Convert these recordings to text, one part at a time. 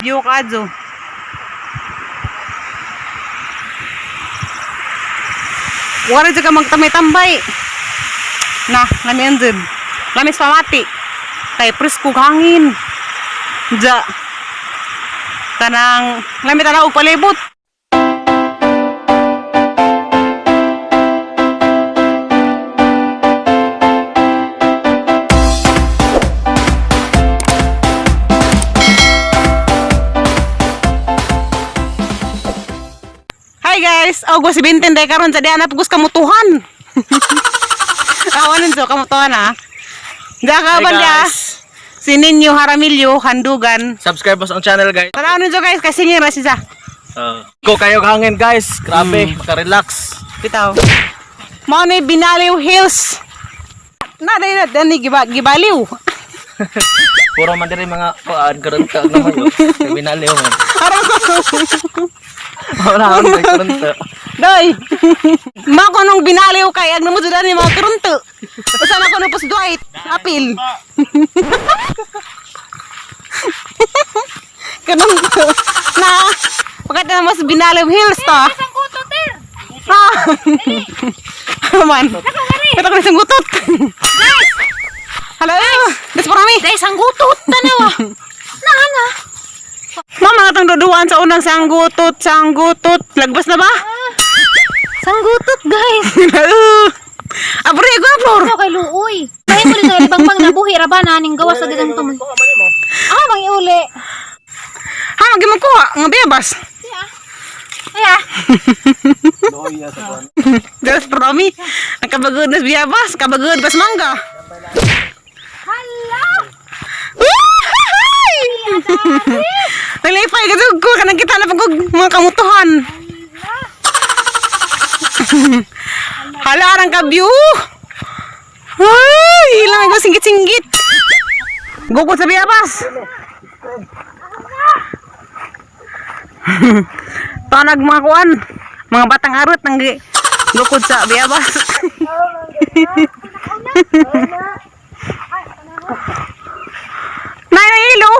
View ka adyo. Wala dyan ka magtamay-tambay. Na, lami andun. Lami sa pamati. Kay presko hangin. Ja. Kanang lami tanaw og palibot. Hi guys! August 20 day karon sa diana pugos kamutuhan. Awanin so kamutuhan ha. Diya ka Hi, ba diya? guys. Si Ninyo Haramilyo Handugan. Subscribe us ang channel, guys. Tanaw ninyo guys kasi ngira siya. Ko kayo hangin, guys. Grabe, maka-relax. Bitaw. Mao ni Binaliw Hills. Na day na dani gibaliw. Puro man diri mga kuan karunta naman yo. Kay binaliw man. Aron ko. Wala akong karunta. Doy. Mao ko nung binaliw kay ag namo jud ani mga karunto. Usa na ko nung pus Dwight. Apil. Kanang na pagkat na mas Binaliw Hills to. Isang kutot eh. Ha. Ano man? Ito ko na isang gutot. Hello. Guys, parami. Dahil isang gutot tanawa. Na na. Mama nga tong duduan sa unang sanggutot, sanggutot. Lagbas na ba? Sanggutot guys. Abre ko na, Flor. Ito kay Luoy. Bahay mo rin sa ibang pang nabuhi ra ba naning gawas sa gitang tumoy. Ah, mangiuli. Ha, magi magkuha. Nga bebas. Aya. Diyos, promi. Ang kabagod na biyabas. Kabagod pas mangga. Hala. Woohoo! Nalipay ka jud ko kanang kita na pagog mga kamutuhan. Hala arang ka view. Ay, ilang ko singgit-singgit. Gukod sa biyabas. Tanag mga kuan, mga batang arot nang gukod sa biyabas. Nay, nay, ilo.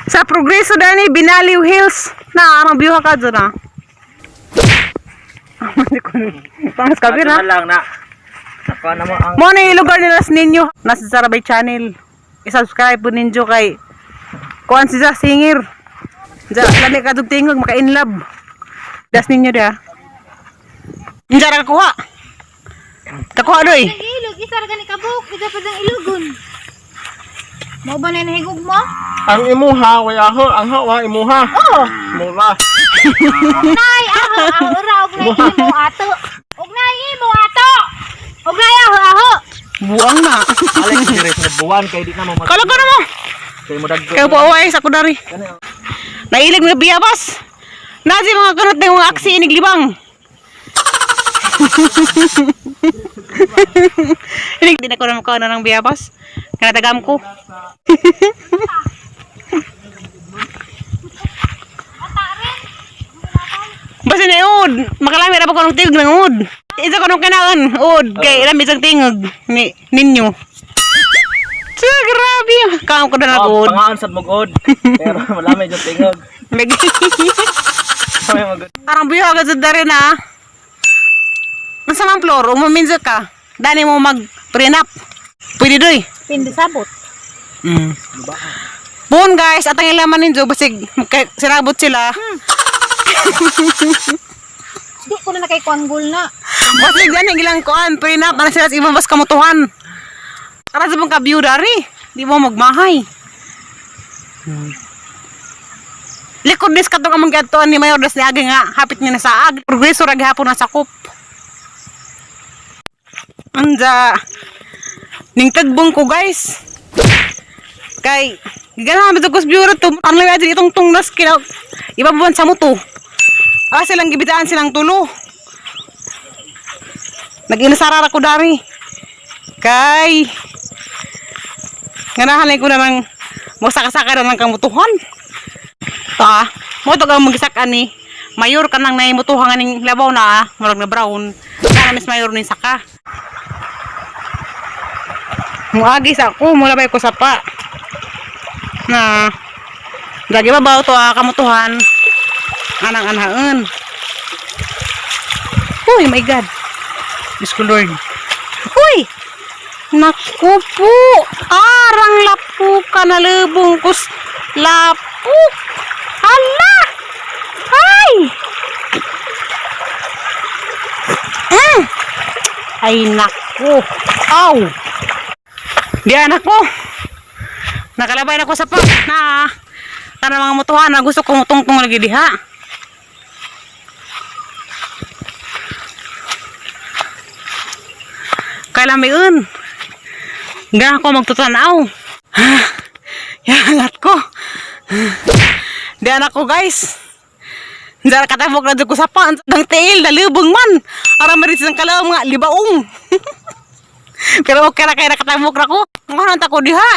Sa progreso dani Binaliw Hills. Na arang view ka dyan ah. Pangas ka Ato na. na lang na. Naka na mo ang Mo na yung lugar nila sa ninyo. Nasa Sarabay Channel. I-subscribe po ninyo kay kuan si Za singer. Za lami ka dug tingog maka in love. Das ninyo dia. Inja ra kakuha. Kakuha doy. Ilog isa ra gani kabuk, isa pa dang ilugon. Mo ba na nahigog mo? Ang imuha, way aho, ang hawa, imuha. Oh, Mura. ugnay aho aho ra ugnay imo ato. Ugnay imo ato. Ugnay aho aho. Buang na. Alex dire sa buwan kay di na mo mag. Kala ko na mo. Kay mo dagko. Kaya po away sa kudari. Nailig mga biyabas. Nasi mga kanot ng mga aksi iniglibang. Inig din ako na mukha na ng biyabas. Kanatagam ko. Basta na ud, makalami ra pa ko ng tingog ng ud. Isa ko nung kinaan, ud, kay ilang isang tingog ni ninyo. Sa grabe, kaam ko na Oh, nag-ud. pangaan sad mogod. Pero wala may jud tingog. May magod. Parang buyo agad sa dari na. Nasa man floor, umaminsa ka. Dani mo mag prenup. Pwede doy. Pindi sabot. Buon guys, at ang ilaman ninyo, basig sinabot sila. Di ko na nakay kuanggol na. Basig dani gilang kuan, prenup, ana sila sa ibang bas kamutuhan. Tara sa bang ka-view dari, di mo magmahay. Likod dis katong among giadtuan ni Mayor das ni Agi nga hapit niya na sa ag. Progreso ra gihapon na sakop. Anja ning tagbong ko guys. Kay giganahan ba ko sa view ra to. Ang lawi adto itong tungnas kina ibabuan sa muto. Ah, silang gibitaan silang tulo. Nag-inasarara ko dari. Kay ganahan ko na ng mosaka-saka na ng kamutuhan. Ta, mo to kang magisak ani. Mayor ka nang naimutuhan aning labaw na ah, murag na brown. Kana mis mayor ni saka. Muagi sa ako, mula ba ko sapa. Na lagi babaw to ah, kamutuhan. Anang anaon. Uy, my God. Diyos ko Lord. Uy! Naku po! Arang lapuka na lubong kus. Lapuk! Hala! Ay! Ay, naku! Aw! Di anak ko. Nakalabay na ko sa pa. Na, kana mga mutuhan na gusto kong tungtong lagi diha. Kalamiun. Nga ako magtutanaw. Yangat ko. Di anak ko, guys. Diyan katabok na dyan ko sa pa. Ang tiil, nalubong man. Ara maris ang kalaw mga libaong. Pero okay ra kay nakatabok ra ko. Ano ta ko diha?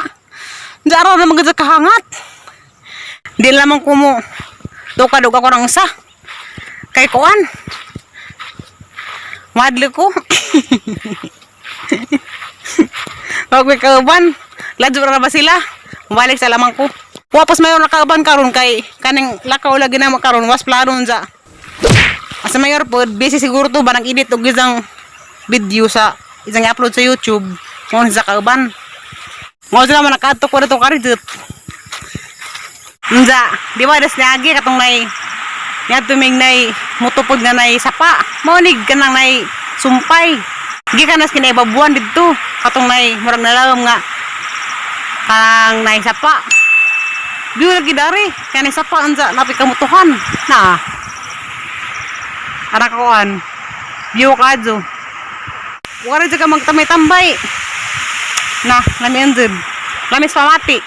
Di araw na maganda kahangat. Di lamang ko mo. Duka-duka ko ng isa. Kay kuan. Madli ko. Wag may kauban. Ladyo ra ba sila? Balik sa lamang ko. Wapas mayor na kauban karon kay kaning lakaw lagi na karon was plano unsa. Asa mayor pod busy siguro to ba nang edit og isang video sa isang upload sa YouTube. Ngon sa kauban. Mo sila man nakadto ko dito karidot. Unsa, di ba das niagi katong nay niadto mig nay mutupod nga nay sapa. Mao ni kanang nay sumpay. Gikan nas kinaibabuan didto katong nay murag nalawom nga kanang nay sapa. Di lagi dari kanay sapa unsa napi kamutuhan. Na. Ara kuan. View kadyo. Wala jud ka magtamay-tambay. Na, lami ang jud. Lamis pamati.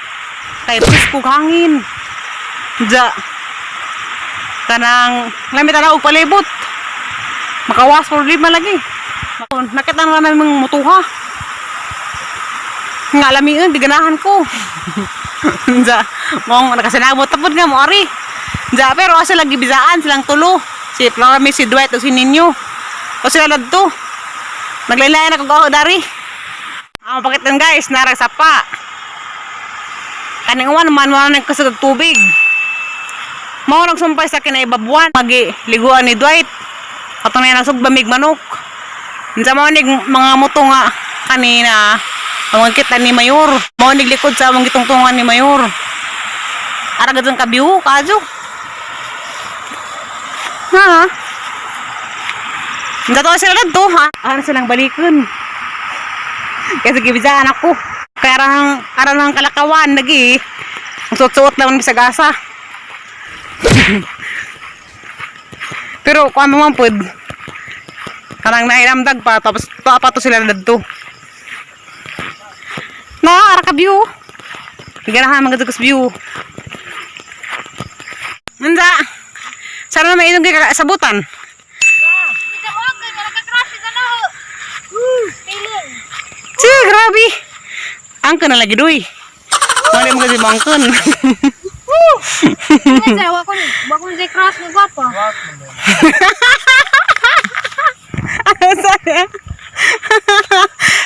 Kay presko hangin. Ja. Kanang lami tanaw og palibot. Makawas problema lagi. Nakita na namin mga mutuha. Nga lamiun, di ganahan ko. Ja, mong nakasinabot tapod nga mo ari. Ja, pero asa lagi bisaan silang tulo. Si Florami, si Dwight o si Ninyo. O sila ladto. Naglalayan ako ako dari. Ang pakitan guys, narag sapa. Kaning uwan man wala nang kusog og tubig. Mao nagsumpay sa kinaibabuan magi liguan ni Dwight. Katong na nasugba mig manok. Unsa mao nig mga moto nga kanina ang kita ni Mayor. Mao nig likod sa among gitungtungan ni Mayor. Ara gadong kabihu kadyo. Ha? Ang totoo sila dito, ha? Ano silang balikon? Kasi gibisaan ako. Kaya arang, arang ng kalakawan, nagi. Ang suot-suot naman sa gasa. Pero kung ano man pod, karang nahiramdag pa, tapos tuwa pa to sila dito. Na, ara ka view. Ganahan mga dugos view. Nanda, sana na mainog kay sabutan. Kita mo ang ganyan nagka-crush ka na. Feeling. Sige, grabe. Angkon na lagi doy. Mali mo kasi bangkon. Kasi wa ko ni crush ni gwapa. Sana.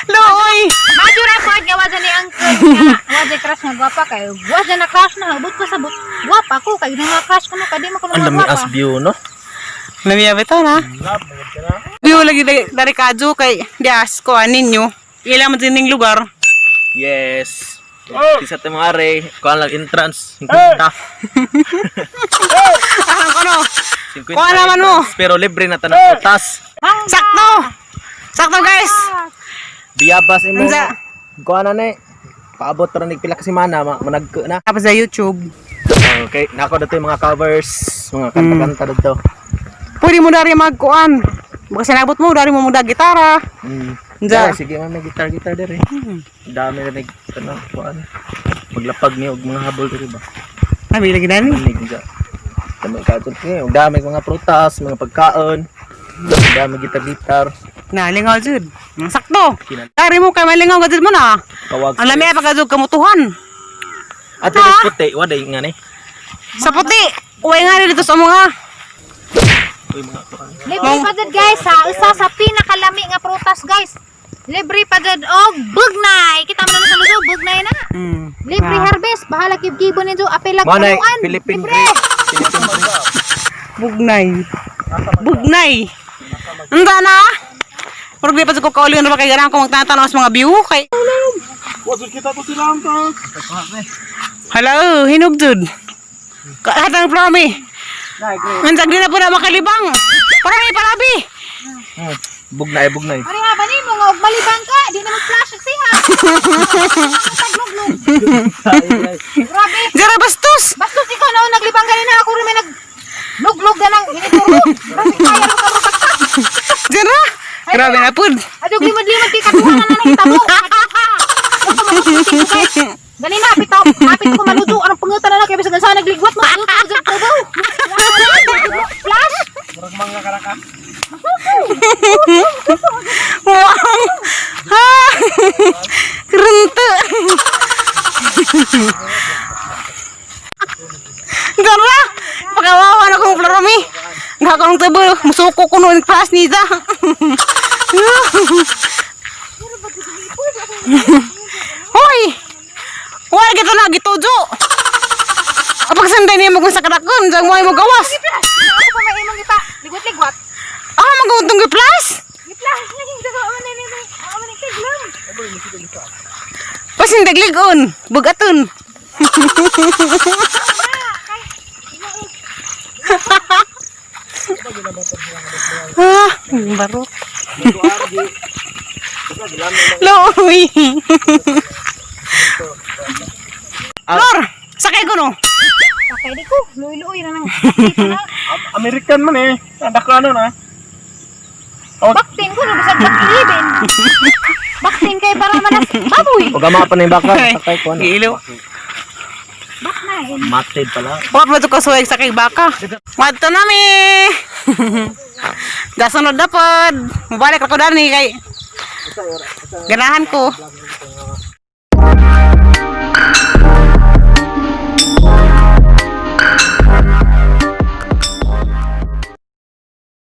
Looy. Madyo ra ko nga wa ni uncle nga wa jay crush nga gwapa kay wa jay na crush na abot ko sa but gwapa ko kay mga crush ko no kay di mo ko Ang mga dami gwapa. as view, no? Namiya ba ito na? Love, magod ka na. View lagi dari kadyo kay dias ko ninyo. Ila man din ning lugar. Yes. Oh! Isa tayo mga are. Kuha lang entrance. 50. Arang kono. 50 Kuha naman mo. entrance, pero libre na tanang putas. Sakto. Sakto guys. Biyabas imo. Unsa? Kuha na ni. Paabot ra nig pila ka semana, managko na. Tapos sa YouTube. Okay, nako dito yung mga covers, mga kanta-kanta dito. Pwede mo dari magkuan. Baka sinabot mo, dari mo muna gitara. Unsa? Yeah, sige man, may guitar-guitar dere. Dami na nag ano, kuan. Maglapag niyo og mga habol dere ba. Abi lagi dani. Manig ja. Dami ka kayo. Dami mga prutas, mga pagkaon. Dami gitar-gitar. Nalingaw jud. Sakto. Kinal- Dari mo kay malingaw gud mo na. Kawag. Ang lami pa kadug kamutuhan. At dili puti, wa day nga ni. Sa puti. Uwi nga dito sa mga. Uy mga kuan. Libre pa gud guys ha, usa sa pinakalami nga prutas guys. Libre pa jud og bugnay. Kita mo na sa ludo, bugnay na. Libre harvest, bahala kibkibon ninyo apil lag Mo na punuan. Philippine Libre. Grape. Philippine Grape. Bugnay. Bugnay. Unsa na? Murag di pa sa kukaulin na ba kay ganahan ko magtanong sa mga view kay. Wa jud kita to sila ang ta. Hello, hinog jud. Hatang Florme. Unsa di na po na makalibang. Parami parabi. Bugnay, bugnay. Pare ha ba nimo nga og malibang ka, di na mag-flash siya. Taglog-log. Grabe. Jara bastos. Bastos ikaw na naglibang ganina ako rin may nag luglog na ng inituro. Grabe kaya ro ka pagta. Jara. Grabe na pud. Adog limod-limod kay kaduha na nang hitabo. Ganina apit ako, apit ko maluto anong pangutan na na kay bisag sa nagligwat mo luto jud tubo. Flash. Murag mangga ka ka. Wow. Ha. Rente. Jara. Pakawawa na kong Florme. Gakong tubo, musuko ko noon class niya. Hoy! Wala kita na gitujo. Apag sanday niya mo kung sa karakon, diyan mo ay mo gawas. Flash. Ako pa may imong ipa. Ligwat-ligwat. Ah, magawa gi-plus. Gi-flash naging daga man ni ni. Ako man tiglam. Pasindaglig-on, bugaton. Ah, baro. Loy. Lor, sakay ko no. Sakay di ko, luoy-luoy na nang. American man eh. Anak ko ano na. Baktin ko no bisag bakilibin. Baktin kay para manas baboy. Huwag ka pa na yung baka. Sakay ko ano. Giilo. Bak na eh. Matid pala. Wa pa ko suwag sakay baka. Madto nami. Dasunod na pod. Mubalik ako dani kay ganahan ko.